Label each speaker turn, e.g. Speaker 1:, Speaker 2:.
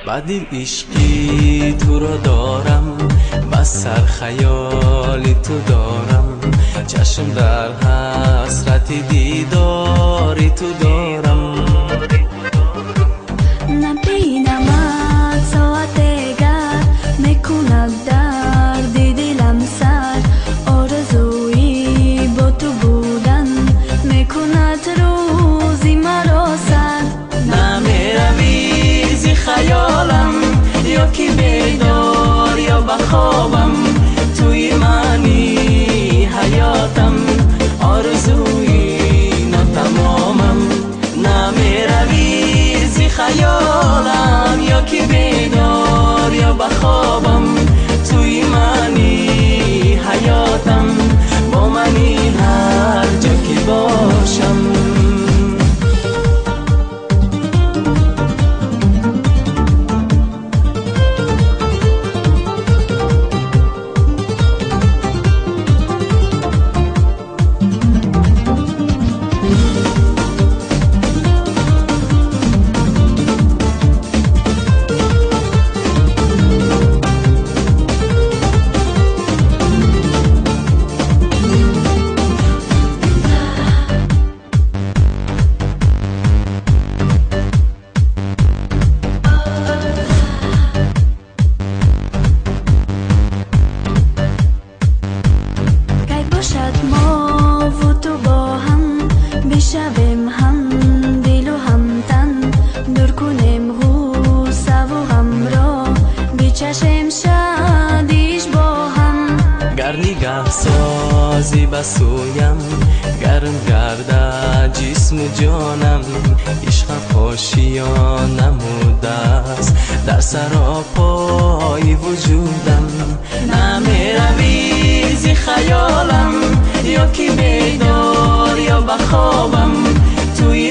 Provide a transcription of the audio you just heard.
Speaker 1: Ба дил ишқи туро дорам, ба сар хаёли ту дорам, чашм дар ҳасрати дидори ту дорам.
Speaker 2: Набинамад соатегар мекунад дарди дилам сар, орзуи бо ту будан мекунад рӯзи маро сар.
Speaker 1: Намеравӣ зи хаёлам, ё ки бедор ё ба хобам, туи мани ҳаётам, орзуи нотамомам. Намеравӣ зи хаёлам, ё ки бедор ё ба хобам, туи мани ҳаётам, бо мани ҳар ҷо ки бошам.
Speaker 2: Бошад мову ту бо ҳам бишавем ҳам дилу ҳам тан, дур кунем ғуссаву ғамро, бичашем шодиш бо ҳам.
Speaker 1: Гар нигаҳ созӣ ба сӯям, гарм гардад ҷисму ҷонам, ишқам хошиён намудааст дар саропои вуҷудам. Намеравӣ зи хаёлам, ё ки бедор ё ба хобам, туи